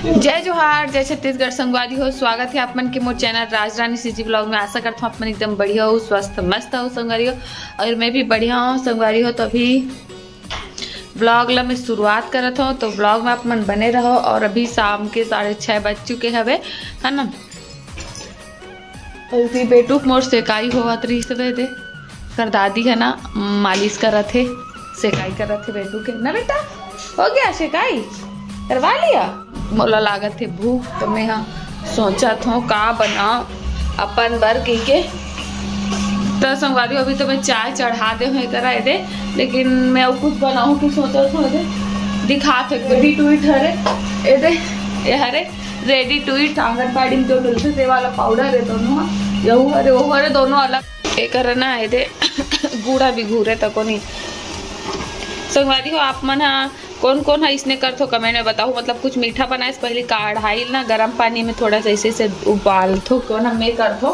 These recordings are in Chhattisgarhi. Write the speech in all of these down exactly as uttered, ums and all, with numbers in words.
जय जोहार, जय छत्तीसगढ़ संगवारी हो। स्वागत है आप मन के मोर चैनल राजरानी सीजी ब्लॉग में। आशा करता हूँ आप मन एकदम बढ़िया हो, स्वस्थ मस्त हो संगवारी हो। और मैं भी बढ़िया हूँ संगवारी हो। तो अभी ब्लॉग ला मैं शुरुआत करत हूँ, तो ब्लॉग में आप मन बने रहो। और अभी शाम के साढ़े छः बज चुके हवे, है ना। और भी बेटू के मोर सेकाई होवत रहिस हवे दे, कर दादी है ना, मालिश करत हे, सेकाई करत हे बेटू के ना। बेटा, हो गया सेकाई, करवा लिया। मोला लागत हे भूख, तो मैं हा सोचत हूँ का बनाओ अपन बर की के। तो संगवारी हो, अभी तो मैं चाय चढ़ा दे हूँ करा दे, लेकिन मैं अउ कुछ बनाऊँ कि सोचत हूँ दे। दिखात हूँ एक बार। Ready to eat हरे, ए दे, ये हरे ready to eat आंगनबाड़ी में जो मिलथे ते वाला पाउडर है दोनों हा, यहू हरे वो हरे दोनों अलग। एकर ना ए दे गुड़ा भी घूरे तको नहीं। संगवारी हो, आप मन हा कौन कौन हा इसने करथो कमेंट में बताओ। मतलब कुछ मीठा बनाए से पहले कढ़ाई ना गरम पानी में थोड़ा सा ऐसे से उबालथो, क्यों ना मैं करथो।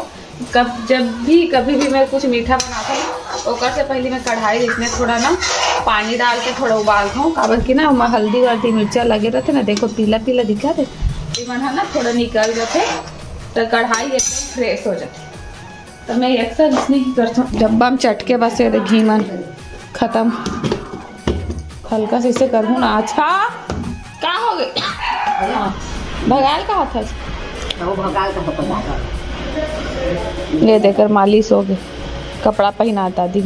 कब जब भी कभी भी मैं कुछ मीठा बनाता हूँ, ओकर से पहले मैं कढ़ाई इसमें थोड़ा ना पानी डाल के थोड़ा उबालता हूँ, काबर कि ना ओमा हल्दी वल्दी मिर्चा लगे रहते ना, देखो पीला पीला दिखा दे, ये मन हा ना थोड़ा निकल जाते, तो कढ़ाई एकदम फ्रेश हो जाते। तो मैं अक्सर इसने ही करता हूँ, डब्बा में चटके बस ये दे घी मन खत्म। हल्का से इसे करहूँ ना। अच्छा, का हो गए? हाँ, भगाल का हाथ है? वो भगाल का हाथ है। ये देकर मालिश हो गई, कपड़ा पहनाता दी।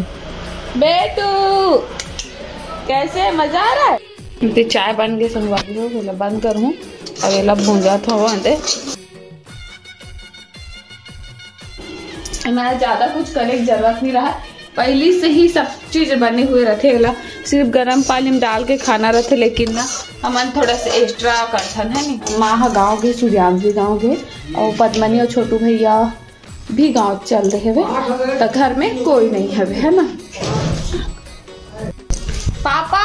बेटू, कैसे, मजा आ रहा है? ते चाय बन गए संगवारी हो, एला बंद करहूँ। अब एला भूंजा थो अंदर। मैं ज्यादा कुछ करे के जरूरत नहीं रहा, पहली से ही सब चीज बने हुए रहते। एला सिर्फ गरम पानी में डाल के खाना रहते, लेकिन ना हमन थोड़ा सा एक्स्ट्रा करथन, है नी। माँ ह गाँव गे, सूर्यांश भी गाँव गे, और पद्मनी और छोटू भैया भी गाँव चल रहे हवे, तो घर में कोई नहीं हवे, है ना। पापा,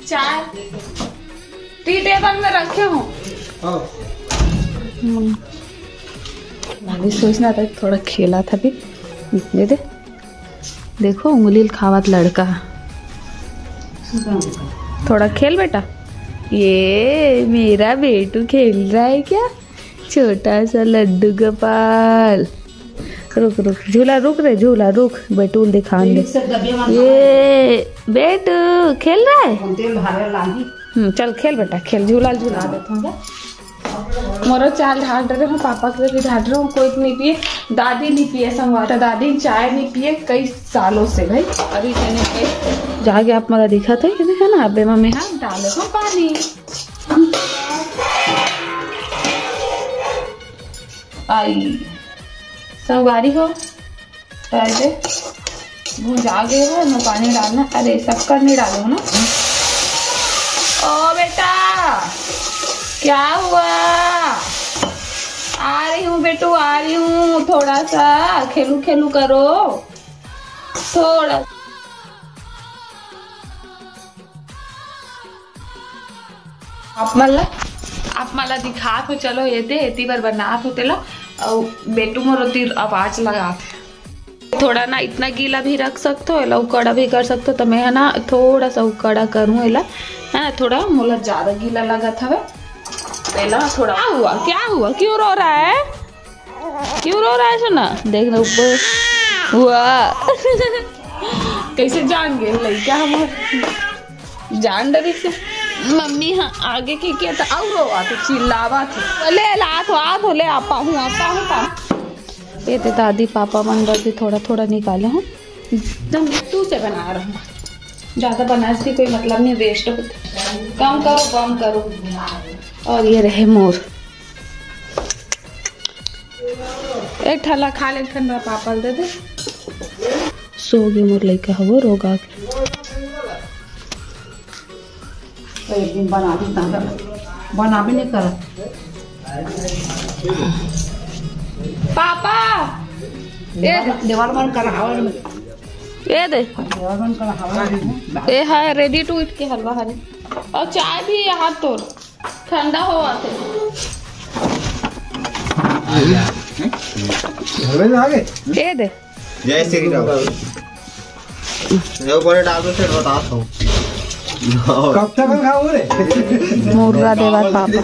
चाय टी टेबल में रखे हो। हाँ। हम्म। अभी सोचना था, थोड़ा खेला था भी। दे दे। देखो, उंगली खावत लड़का। थोड़ा खेल बेटा। ये मेरा बेटू खेल रहा है क्या? छोटा सा लड्डू गोपाल। रुक, रुक, झूला रुक रे, झूला रुक, बेटूल दिखान दे। ये बेटू खेल रहा है। हम्म, चल खेल बेटा, खेल, झूला झूला देता हूँ। मोरो चाय ढाल रहे हूँ, पापा के भी ढाल रहे हूँ, कोई नहीं पिए, दादी नहीं पिए संगवारी, दादी चाय नहीं पिए कई सालों से भाई। अभी मैंने जाके आप मला दिखा थे, है ना, अबे मम्मी हाँ डाले हूँ पानी। आई संगवारी हो, डाल दे। भुंजा गए हो ना, पानी डालना। अरे शक्कर नहीं डालो ना। ओ बेटा, क्या हुआ? आ रही हूँ बेटू, आ रही हूँ। थोड़ा सा खेलू खेलू करो, थोड़ा। आप मन ला, आप मन ला दिखात हो, चलो ये दे, एती बर बनात हो तेला, अउ बेटू मोर ओती आवाज लगात हे। थोड़ा ना इतना गीला भी रख सकथो, एला उकड़ा भी कर सकथो, तो मैं है ना थोड़ा सा उकड़ा करूँ एला, है ना, थोड़ा मोला ज्यादा गीला लगत हवे, तो एला थोड़ा। क्या हुआ, क्या हुआ, क्यों रो रहा है? क्यों रो रहा है सोना? देख ना ऊपर। वाह। कैसे जान गए लइका हमार? जान डरी से। मम्मी हाँ आगे के किया था, अउ रोवा तो चिल्लावा था। ले ला तो आ तो ले, आपा हूँ, आपा हूँ, पा। ये तो दादी पापा मन बर भी थोड़ा थोड़ा निकाले हूँ। एकदम तू से बना रहा हूँ। ज्यादा बनाए से कोई मतलब नहीं, वेस्ट होता। कम करो, कम करो। और ये रहे मोर। एक ठला खा ले, एक ठन पापा ल दे दे। सो गे मोर लइका हवो रोगा के। एक दिन बना भी, बना भी नहीं करा। पापा, ये देवाल, देवाल बंद कर, हवा में। ये दे। देवाल बंद कर, हवा में। ये है ready to eat के हलवा हरे। और चाय भी यहाँ तोड़। ठंडा हो आते। घर में आ गए? ये दे। जय श्री राम। ये ऊपर डाल दो, फिर बताता हूँ। कब तक हम खाओ रे? मुर्रा देवत पापा।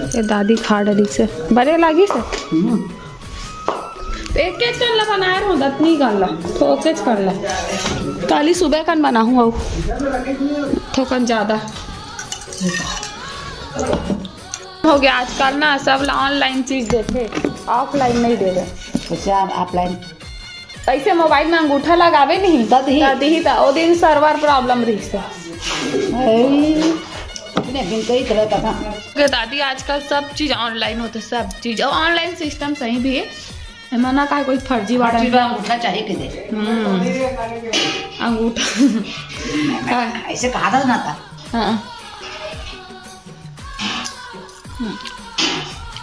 ये दादी खा डरी से बड़े लागी से। एक एक कन ला बनाए रहूं, दतनी कन ला, थोके कन ला। काली सुबह कन बनाहूं, अउ थोकन ज्यादा हो गया। आजकल ना सब ला ऑनलाइन चीज देथे, ऑफलाइन नहीं देवे। अच्छा, ऑफलाइन ऐसे मोबाइल में अंगूठा लगावे नहीं, त दिही। त दिही, त ओ दिन सर्वर प्रॉब्लम रही से। अरे, इतने दिन कई तरह का था। के दादी, आजकल सब चीज ऑनलाइन होते, सब चीज। और ऑनलाइन सिस्टम सही भी है, एमा ना का कोई फर्जी वाला फर्जी वाला अंगूठा चाहिए के दे। हम्म, अंगूठा। हाँ। ऐसे कहा था ना था। हाँ। हम्म।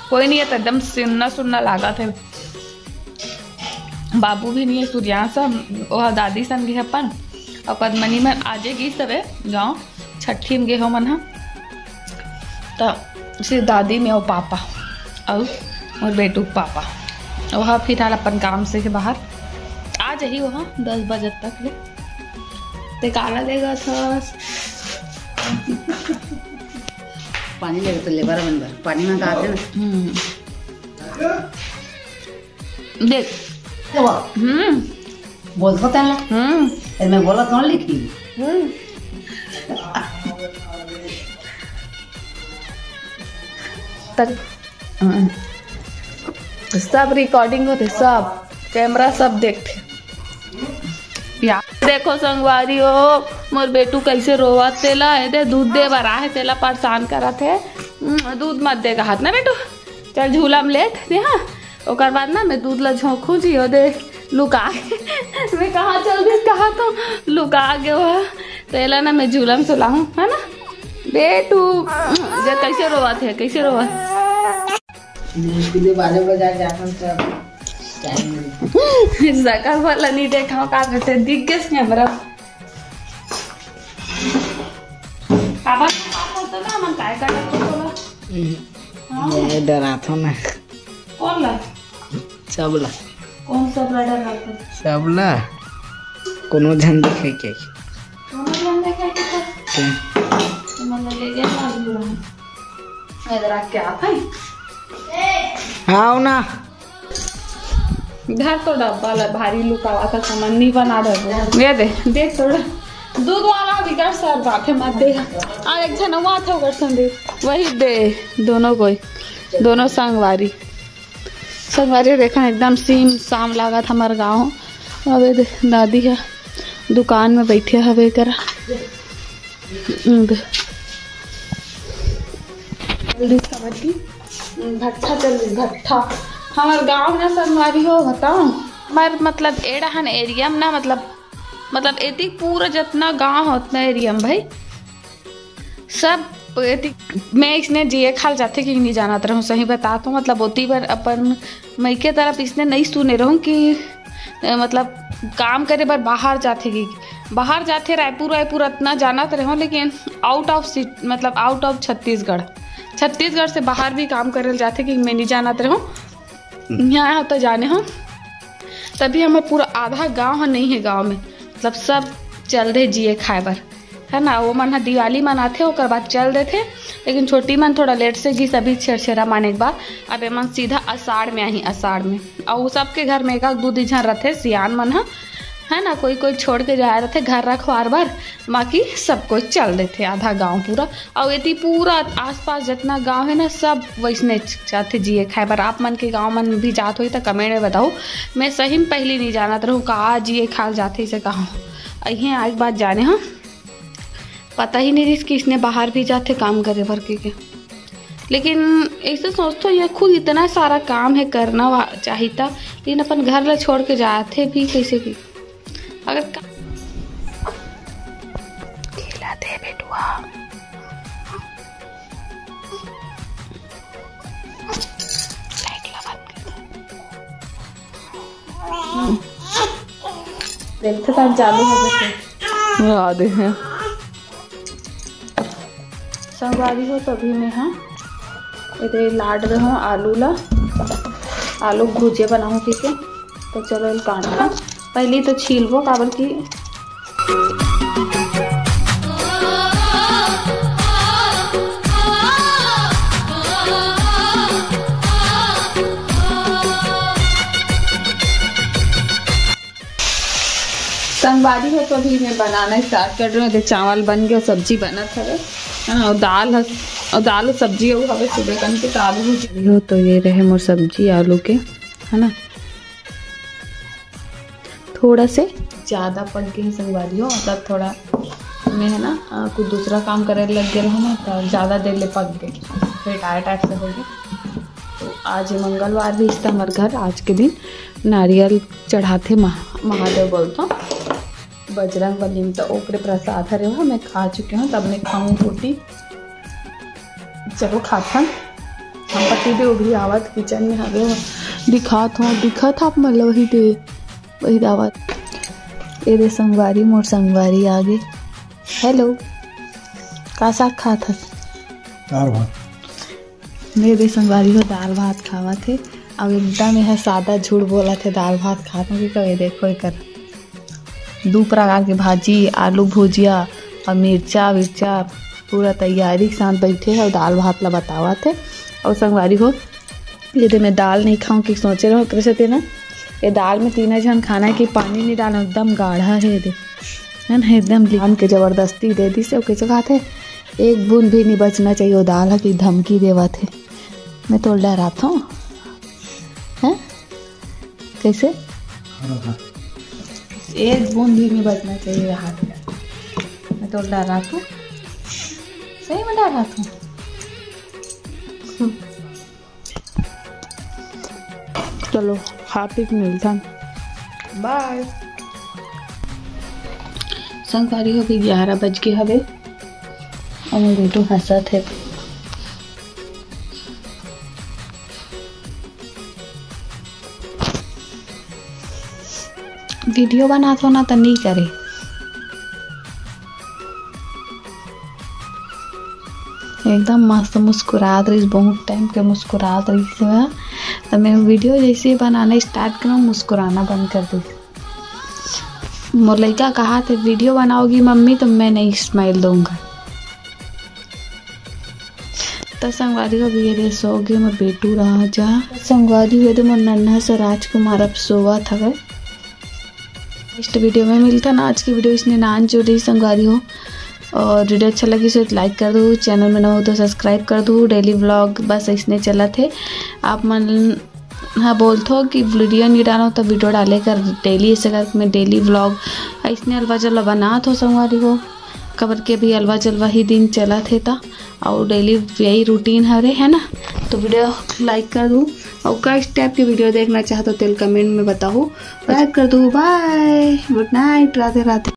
कोई नहीं है, तो एकदम सुन्ना सुन्ना लागत है। बाबू भी नहीं है, सूर्यांश ह, ओह दादी सन गे अपन, अउ पद्मनी मन आजे गिस हवे गाँव, छट्ठी में गे हो मन ह। त सिर्फ दादी में अउ पापा अउ मोर बेटू के पापा, ओह फिलहाल अपन काम से हे बाहर, आ जाही ओह दस बजे तक ले। ते काला लेगा था? पानी लेगा तो लेबर मन बर पानी मंगा दे ना। हम्म। देख। हम्म। बोल तो तेला। हम्म। ए, मैं बोला कौन लिखी? हम्म। तक, हम्म। सब रिकॉर्डिंग होते, सब कैमरा सब देखते। या देखो संगवारी हो, मोर बेटू कैसे रोवत तेला, ए दे दूध दे बर आहे, तेला परेशान करत हे। हम्म, दूध मत देगा हाथ ना बेटू, चल झूला में लेट दे। हाँ, ओकर बाद ना मैं दूध ला झोंकू जी, ओ दे लुका। मैं कहाँ चल दिस, कहाँ तो लुका गयो है। तेला ना मैं झूला में सुलाहूँ, है ना बेटू? जे कैसे रोवत हे, कैसे रोवत। इसके लिए बाजार बाजार जाकर सब टाइम नहीं। सकल वाला नहीं देखा का रहते, दिख गए कैमरा। काबर बात होता ना, मन काय करत होता ना? हाँ। ये डरात हो ना। कौन ला? सबला। कौन सबला डरात हो? सबला। कोनो झन देखे के। कोनो झन देखे के तो? ते। तो मन ले गया ना दूर। इधर आके आप है। आओ ना। धर तो डब्बा ला, भारी लुकावा था सामान नहीं बना दे। ये दे, देख तो दूध वाला बिगड़ सर बात है, मत दे। और एक झन हुआ था ओकर संग दे। वही दे, दोनों कोई, दोनों संगवारी। संगवारी देखा एकदम सीम साम लागत हमार गाँव। अबे दे, दादी है दुकान में बैठे हवे करा। हम्म, दे। जल्दी खावत ही, हम्म, भट्ठा चल रही, भट्ठा। हमार गाँव ना संगवारी हो, बताओ, हमार मतलब एड़ा हन एरिया में ना, मतलब, मतलब एती पूरा जितना गाँव हो उतना एरिया में भाई सब एती। मैं इसने जिए खाल जाथे कि नहीं जानत रहूँ, सही बता तो, मतलब ओती बर अपन मइके तरफ इसने नहीं सुने रहूँ कि अ, मतलब काम करे बर बाहर जाथे कि बाहर जाथे रायपुर वायपुर अतना जानत रहूँ, लेकिन आउट ऑफ सिटी, मतलब आउट ऑफ छत्तीसगढ़, छत्तीसगढ़ से बाहर भी काम करे ल जाथे कि मैं नहीं जानत रहूँ। यहाँ तो जाने हो तभी हमर पूरा आधा गांव ह नहीं है गांव में, मतलब सब चल दे जिए खाए बर, है ना। वो मन ह दिवाली मनाथे, ओकर बाद चल देथे, लेकिन छोटी मन थोड़ा लेट से गिस, अभी छेरछेरा माने के बाद। अब एमन सीधा अषाढ़ में आही, अषाढ़ में। अउ सबके घर में एक आध दू दी झन रथे, सियान मन ह, है ना, कोई कोई छोड़ के जाए रथे घर रखवार बर, बाकी सब कोई चल देथे, आधा गांव पूरा। अउ एती पूरा आसपास जितना गांव है ना, सब वैसने जाथे जिए खाए बर। आप मन के गांव मन भी जात होई त कमेंट में बताओ। मैं सही में पहली नहीं जानत रहूँ का जिए खाल जाथे इसे कहा। अइहे आज बात जाने, हाँ, पता ही नहीं रिस कि इसने बाहर भी जाथे काम करे बर के, के। लेकिन ऐसे सोचथो, ये खुद इतना सारा काम है करना वा-, चाहिता, लेकिन अपन घर ला छोड़ के जाथे भी कैसे की। अगर का-, खेला दे बेटुआ। लाइट ला बंद कर दे। देखते time चालू हो गए। आ दे हैं। संगवारी हो, तभी मैं, हाँ, एदे लाड रहे हूँ आलू ला, आलू भुजिया बनाऊँ ठीक है। तो चलो, एला काटना। पहले तो छीलबो, काबर कि संगवारी हो, तो अभी मैं बनाना स्टार्ट कर रही हूँ। चावल बन गया, सब्जी बनत हवे, है ना, और दाल ह, और दाल और सब्जी अउ हवे सुबह कन के, तो आलू भुजिया हो। तो ये रहे मोर सब्जी आलू के, है ना, थोड़ा से ज्यादा पक गए संगवारी हो, मतलब थोड़ा मैं, है ना, अ, कुछ दूसरा काम करे लग गए हो ना, तो ज्यादा देर ले पक गए, फिर टाइट टाइट से हो गए। तो आज मंगलवार भी इसका हमारे घर आज के दिन नारियल चढ़ाथे महा-, महादेव बोलतो बजरंग बली में, तो ओकरे प्रसाद हरे हो, मैं खा चुके हूँ, तब मैं खाऊँ रोटी। चलो खाथन। हम पति देव भी आवत किचन में हवे हो। दिखात हो, दिखत आप मन ल वही दे, वही दावत। ए दे संगवारी, मोर संगवारी आगे। हेलो, का साग खात हस? दाल भात। मेरे संगवारी हो दाल भात खावत हे। अब एकदम यह सादा झूठ बोलत हे, दाल भात खात हे। कहे देखो एकर दू प्रकार के भाजी, आलू भुजिया और मिर्चा विर्चा, पूरा तैयारी के साथ बैठे हे और दाल भात ला बतावत हे। और संगवारी हो, यदि मैं दाल नहीं खाऊं कि सोचे रहो, ओकरे सेती ना ये दाल में तीनों झन खाना है कि पानी नहीं डालना, एकदम गाढ़ा है ये दे, है ना, एकदम जान के जबरदस्ती दे दी से, कैसे खाते, एक बूंद भी नहीं बचना चाहिए वो दाल है कि धमकी देवत है। मैं तो डरात हूँ, हैं? कैसे? एक बूंद भी नहीं बचना चाहिए हाथ में। मैं तो डरात हूँ, सही में डरात हूँ। चलो, खा पी के मिलथन। बाय। संगवारी हो, अभी ग्यारह बज के हवे, और मोर बेटू हंसत हे। वीडियो बनात हो ना, त नहीं करे। एकदम मस्त मुस्कुरात रहिस, बहुत टाइम के मुस्कुरात रहिस हे। त मैं वीडियो जैसे ही बनाना स्टार्ट करूँ, मुस्कुराना बंद कर दे। मोर लइका कहा थे, "वीडियो बनाओगी मम्मी तो मैं नहीं स्माइल दूंगा।" त संगवारी हो, अभी ये दे सो गे मोर बेटू राजा। संगवारी हो, ये दे मोर नन्हा सा राजकुमार अब सोवत हवे। नेक्स्ट वीडियो में मिलता ना। आज की वीडियो इसने नान चुरी संगवारी हो, और वीडियो अच्छा लगी सो लाइक कर दो, चैनल में नवा हो तो सब्सक्राइब कर दो। डेली व्लॉग बस इसने चलत हे। आप मन हाँ बोलथो कि वीडियो नहीं डालो तो वीडियो डाले कर डेली, ऐसे करके मैं डेली व्लॉग इसने अलवा जलवा बनात हो संगवारी हो, काबर के अभी अलवा जलवा ही दिन चलत हे ता, और डेली यही रूटीन हरे, है ना। तो वीडियो लाइक कर दू, और किस टाइप के वीडियो देखना चाहते हो तेल कमेंट में बताओ, सब्सक्राइब कर दू। बाय, गुड नाइट, राधे राधे।